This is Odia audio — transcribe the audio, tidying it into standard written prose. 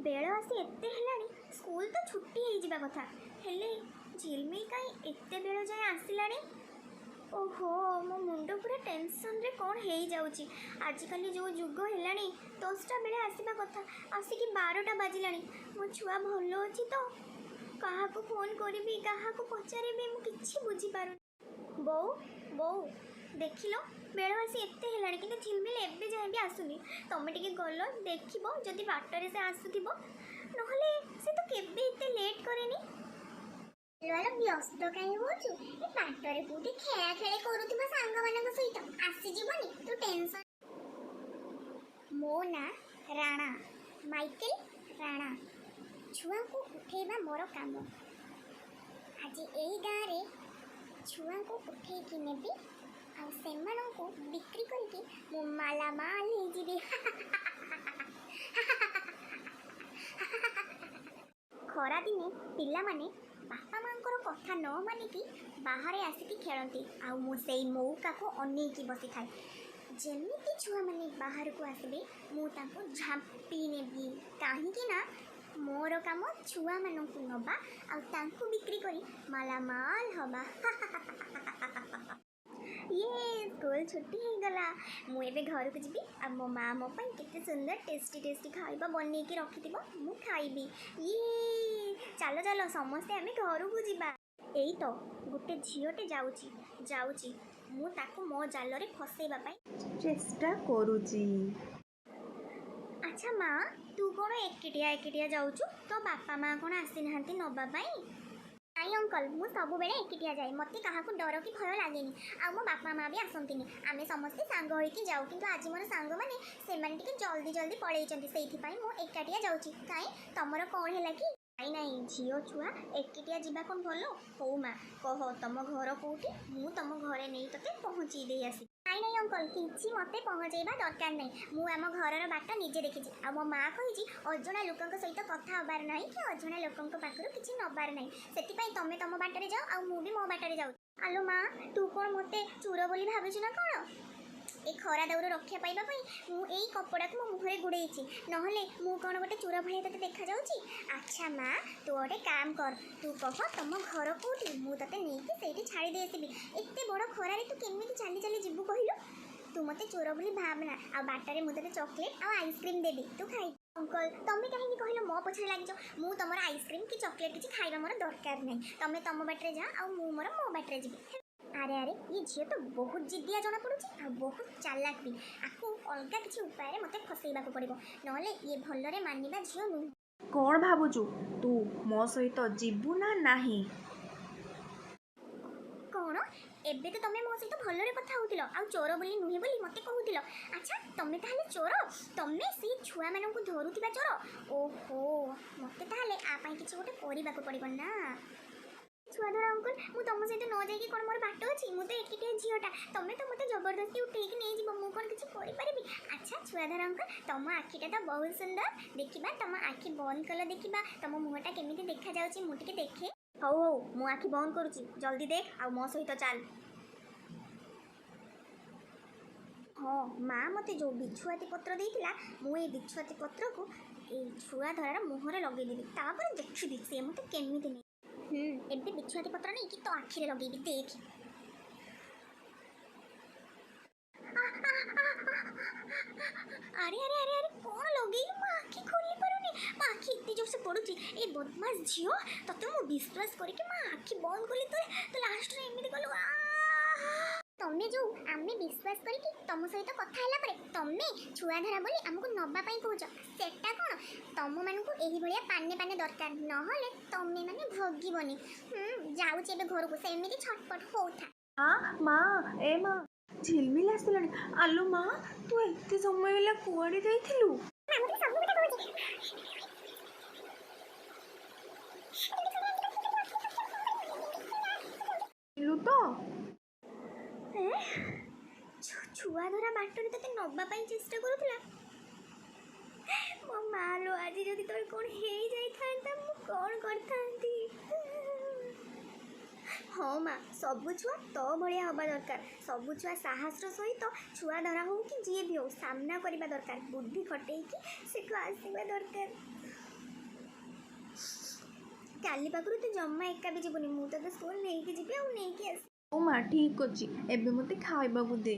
ବେଳ ଆସି ଏତେ ହେଲାଣି, ସ୍କୁଲ ତ ଛୁଟି ହେଇଯିବା କଥା, ହେଲେ ଝିଲମିଲ କାହିଁ ଏତେ ବେଳ ଯାଏଁ ଆସିଲାଣି? ଓହୋ, ମୋ ମୁଣ୍ଡ ପୁରା ଟେନସନରେ କ'ଣ ହେଇଯାଉଛି। ଆଜିକାଲି ଯେଉଁ ଯୁଗ ହେଲାଣି, 10ଟା ବେଳେ ଆସିବା କଥା, ଆସିକି 12ଟା ବାଜିଲାଣି। ମୋ ଛୁଆ ଭଲ ଅଛି ତ? କାହାକୁ ଫୋନ୍ କରିବି, କାହାକୁ ପଚାରିବି, ମୁଁ କିଛି ବୁଝିପାରୁନି। ବୋଉ, ବୋଉ, ଦେଖିଲ, ବେଳ ଆସି ଏତେ ହେଲାଣି କିନ୍ତୁ ଝିଲମିଲ ଏବେ ଯାଏଁ ବି ଆସୁନି। ତମେ ଟିକେ ଗଲ, ଦେଖିବ ଯଦି ବାଟରେ ସେ ଆସୁଥିବ, ନହେଲେ ସେ ତ କେବେ ଏତେ ଲେଟ୍ କରେନି। ଆଲୋ, ବ୍ୟସ୍ତ କାହିଁ ହଉଛୁ? ଏ ବାଟରେ କୋଉଠି ଖେଳା ଖେଳି କରୁଥିବ ସାଙ୍ଗମାନଙ୍କ ସହିତ, ଆସିଯିବନି, ତୁ ଟେନସନ। ମୋ ନାଁ ରାଣା, ମାଇକେଲ ରାଣା। ଛୁଆଙ୍କୁ ଉଠେଇବା ମୋର କାମ। ଆଜି ଏଇ ଗାଁରେ ଛୁଆଙ୍କୁ ଉଠେଇକି ନେବି ଆଉ ସେମାନଙ୍କୁ ବିକ୍ରି କରିକି ମୁଁ ମାଲାମାଲ ହେଇଯିବି। ଖରାଦିନେ ପିଲାମାନେ ବାପା ମାଆଙ୍କର କଥା ନ ମାନିକି ବାହାରେ ଆସିକି ଖେଳନ୍ତି, ଆଉ ମୁଁ ସେଇ ମଉକାକୁ ଅନେଇକି ବସିଥାଏ। ଯେମିତି ଛୁଆମାନେ ବାହାରକୁ ଆସିବେ, ମୁଁ ତାଙ୍କୁ ଝାମ୍ପି ନେବି, କାହିଁକି ନା ମୋର କାମ ଛୁଆମାନଙ୍କୁ ନେବା ଆଉ ତାଙ୍କୁ ବିକ୍ରି କରି ମାଲାମାଲ ହବା। ଇଏ ସ୍କୁଲ ଛୁଟି ହେଇଗଲା, ମୁଁ ଏବେ ଘରକୁ ଯିବି ଆଉ ମୋ ମା ମୋ ପାଇଁ କେତେ ସୁନ୍ଦର ଟେଷ୍ଟି ଟେଷ୍ଟି ଖାଇବା ବନେଇକି ରଖିଥିବ, ମୁଁ ଖାଇବି। ଇଏ ଚାଲ ଚାଲ, ସମସ୍ତେ ଆମେ ଘରକୁ ଯିବା। ଏଇ ତ ଗୋଟେ ଝିଅଟେ ଯାଉଛି ଯାଉଛି, ମୁଁ ତାକୁ ମୋ ଜାଲରେ ଫସେଇବା ପାଇଁ ଚେଷ୍ଟା କରୁଛି। ଆଚ୍ଛା ମା, ତୁ କ'ଣ ଏକିଟିଆ ଏକିଟିଆ ଯାଉଛୁ? ତୋ ବାପା ମା କ'ଣ ଆସିନାହାନ୍ତି ନେବା ପାଇଁ? ନାଇଁ ଅଙ୍କଲ, ମୁଁ ସବୁବେଳେ ଏକିଟିଆ ଯାଏ, ମୋତେ କାହାକୁ ଡର କି ଭୟ ଲାଗେନି, ଆଉ ମୋ ବାପା ମା ବି ଆସନ୍ତିନି। ଆମେ ସମସ୍ତେ ସାଙ୍ଗ ହୋଇକି ଯାଉ, କିନ୍ତୁ ଆଜି ମୋର ସାଙ୍ଗମାନେ ସେମାନେ ଟିକେ ଜଲ୍ଦି ଜଲ୍ଦି ପଳେଇଛନ୍ତି, ସେଇଥିପାଇଁ ମୁଁ ଏକାଟିଆ ଯାଉଛି। କାଇଁ, ତମର କ'ଣ ହେଲା କି? ନାଇଁ ନାଇଁ, ଝିଅ ଛୁଆ ଏକିଟିଆ ଯିବା କ'ଣ ଭଲ? ହଉ ମା, କହ ତମ ଘର କେଉଁଠି, ମୁଁ ତମ ଘରେ ନେଇ ତୋତେ ପହଞ୍ଚେଇ ଦେଇ ଆସିବି। ନାଇଁ ନାଇଁ ଅଙ୍କଲ, କିଛି ମୋତେ ପହଞ୍ଚେଇବା ଦରକାର ନାହିଁ, ମୁଁ ଆମ ଘରର ବାଟ ନିଜେ ଦେଖିଛି, ଆଉ ମୋ ମା କହିଛି ଅଜଣା ଲୋକଙ୍କ ସହିତ କଥା ହେବାର ନାହିଁ କି ଅଜଣା ଲୋକଙ୍କ ପାଖରୁ କିଛି ନେବାର ନାହିଁ, ସେଥିପାଇଁ ତମେ ତମ ବାଟରେ ଯାଅ ଆଉ ମୁଁ ବି ମୋ ବାଟରେ ଯାଉଛି। ଆଲୋ ମା, ତୁ କ'ଣ ମୋତେ ଚୋର ବୋଲି ଭାବୁଛୁ ନା କ'ଣ? ଏ ଖରା ଦାଉରୁ ରକ୍ଷା ପାଇବା ପାଇଁ ମୁଁ ଏଇ କପଡ଼ାକୁ ମୋ ମୁହଁରେ ଗୁଡ଼େଇଛି, ନହେଲେ ମୁଁ କ'ଣ ଗୋଟେ ଚୋର ଭଳିଆ ତୋତେ ଦେଖାଯାଉଛି? ଆଚ୍ଛା ମା, ତୁ ଗୋଟେ କାମ କର, ତୁ କହ ତମ ଘର କେଉଁଠି, ମୁଁ ତୋତେ ନେଇକି ସେଇଠି ଛାଡ଼ି ଦେଇ ଆସିବି। ଏତେ ବଡ଼ ଖରାରେ ତୁ କେମିତି ଚାଲି ଚାଲି ଯିବୁ କହିଲୁ? ତୁ ମୋତେ ଚୋର ବୋଲି ଭାବନା, ଆଉ ବାଟରେ ମୁଁ ତୋତେ ଚକୋଲେଟ୍ ଆଉ ଆଇସ୍କ୍ରିମ୍ ଦେବି, ତୁ ଖାଇ। ଅଙ୍କଲ, ତମେ କାହିଁକି କହିଲ ମୋ ପଛରେ ଲାଗିଛ? ମୁଁ ତମର ଆଇସ୍କ୍ରିମ୍ କି ଚକୋଲେଟ୍ କିଛି ଖାଇବା ମୋର ଦରକାର ନାହିଁ। ତମେ ତମ ବାଟରେ ଯା ଆଉ ମୁଁ ମୋର ମୋ ବାଟରେ ଯିବି। ଆରେ ଆରେ, ଇଏ ଝିଅ ତ ବହୁତ ଜିଦିଆ ଜଣାପଡ଼ୁଛି ଆଉ ବହୁତ ଚାଲାକ ବି। ଆକୁ ଅଲଗା କିଛି ଉପାୟରେ ମୋତେ ଫସେଇବାକୁ ପଡ଼ିବ, ନହେଲେ ଇଏ ଭଲରେ ମାନିବା ଝିଅ ନୁହେଁ। କ'ଣ ଭାବୁଛୁ, ତୁ ମୋ ସହିତ ଯିବୁ ନା ନାହିଁ? କ'ଣ, ଏବେ ତ ତମେ ମୋ ସହିତ ଭଲରେ କଥା ହେଉଥିଲ ଆଉ ଚୋର ବୋଲି ନୁହେଁ ବୋଲି ମୋତେ କହୁଥିଲ। ଆଚ୍ଛା, ତମେ ତାହେଲେ ଚୋର? ତମେ ସେଇ ଛୁଆମାନଙ୍କୁ ଧରୁଥିବା ଚୋର? ଓହୋ, ମୋତେ ତାହେଲେ ଆ ପାଇଁ କିଛି ଗୋଟେ କରିବାକୁ ପଡ଼ିବ ନା। ଛୁଆ ଧରା ଅଙ୍କଲ, ମୁଁ ତମ ସହିତ ନ ଯାଇକି କ'ଣ ମୋର ବାଟ ଅଛି? ମୁଁ ତ ଏକିଟିଆ ଝିଅଟା, ତମେ ତ ମୋତେ ଜବରଦସ୍ତି ଉଠେଇକି ନେଇଯିବ, ମୁଁ କ'ଣ କିଛି କରିପାରିବି? ଆଚ୍ଛା ଛୁଆ ଧରା ଅଙ୍କଲ, ତମ ଆଖିଟା ତ ବହୁତ ସୁନ୍ଦର, ଦେଖିବା ତମ ଆଖି ବନ୍ଦ କଲ, ଦେଖିବା ତମ ମୁହଁଟା କେମିତି ଦେଖାଯାଉଛି, ମୁଁ ଟିକେ ଦେଖେ। ହଉ ହଉ, ମୁଁ ଆଖି ବନ୍ଦ କରୁଛି, ଜଲ୍ଦି ଦେଖ ଆଉ ମୋ ସହିତ ଚାଲ। ହଁ ମା ମୋତେ ଯେଉଁ ବିଛୁଆତି ପତ୍ର ଦେଇଥିଲା, ମୁଁ ଏଇ ବିଛୁଆତି ପତ୍ରକୁ ଏଇ ଛୁଆ ଧରାର ମୁହଁରେ ଲଗେଇଦେବି, ତାପରେ ଦେଖିବି ସେ ମୋତେ କେମିତି ନେଇ। ଏବେ ବିଛୁଆତି ପତ୍ର ନେଇକି ତୋ ଆଖିରେ ଲଗେଇବି, ଦେଖ। ଆରେ ଆରେ ଆରେ ଆରେ, କ'ଣ ଲଗେଇଲୁ? ମୋ ଆଖି ଖୋଲି ପାରୁନି, ମୋ ଆଖି ଏତେ ଜୋରସେ ପଡ଼ୁଛି। ଏ ବଦମାସ ଝିଅ, ତତେ ମୁଁ ବିଶ୍ୱାସ କରିକି ମୋ ଆଖି ବନ୍ଦ କଲି, ତୁ ଲାଷ୍ଟରେ ଏମିତି କଲୁ। ତମେ ଯେଉଁ ଆମେ ବିଶ୍ୱାସ କରିକି ତମ ସହିତ କଥା ହେଲା ପରେ ତମେ ଛୁଆ ଧରା ବୋଲି ଆମକୁ ନେବା ପାଇଁ କହୁଛ, ସେଟା କ'ଣ? ତମମାନଙ୍କୁ ଏହିଭଳିଆ ପାନେ ପାନେ ଦରକାର, ନହେଲେ ତମେ ମାନେ ଭୋଗିବନି। ଯାଉଛି ଏବେ ଘରକୁ, ସେମିତି ଛଟପଟ ହଉଥା। ମା, ମା, ଏ ମା, ଝିଲମିଲ ଆସିଲାଣି। ଆଲୋ ମା, ତୁ ଏତେ ସମୟ ହେଲା କୁଆଡ଼େ ଯାଇଥିଲୁ? ତ ଛୁଆ ଧରା ବାଟରେ ତୋତେ ନେବା ପାଇଁ ଚେଷ୍ଟା କରୁଥିଲା। ମୋ ମା ଲୋ, ଆଜି ଯଦି ତୋର କ'ଣ ହେଇଯାଇଥାନ୍ତା ମୁଁ କ'ଣ କରିଥାନ୍ତି? ହଁ ମା, ସବୁ ଛୁଆ ତୋ ଭଳିଆ ହେବା ଦରକାର। ସବୁ ଛୁଆ ସାହସର ସହିତ ଛୁଆ ଧରା ହଉ କି ଯିଏ ବି ହଉ ସାମ୍ନା କରିବା ଦରକାର, ବୁଦ୍ଧି ଖଟେଇକି ସେଠୁ ଆସିବା ଦରକାର। କାଲି ପାଖରୁ ତୁ ଜମା ଏକା ବି ଯିବୁନି, ମୁଁ ତୋତେ ସ୍କୁଲ ନେଇକି ଯିବି ଆଉ ନେଇକି ଆସିବି। ହଉ ମା, ଠିକ୍ ଅଛି, ଏବେ ମୋତେ ଖାଇବାକୁ ଦେ।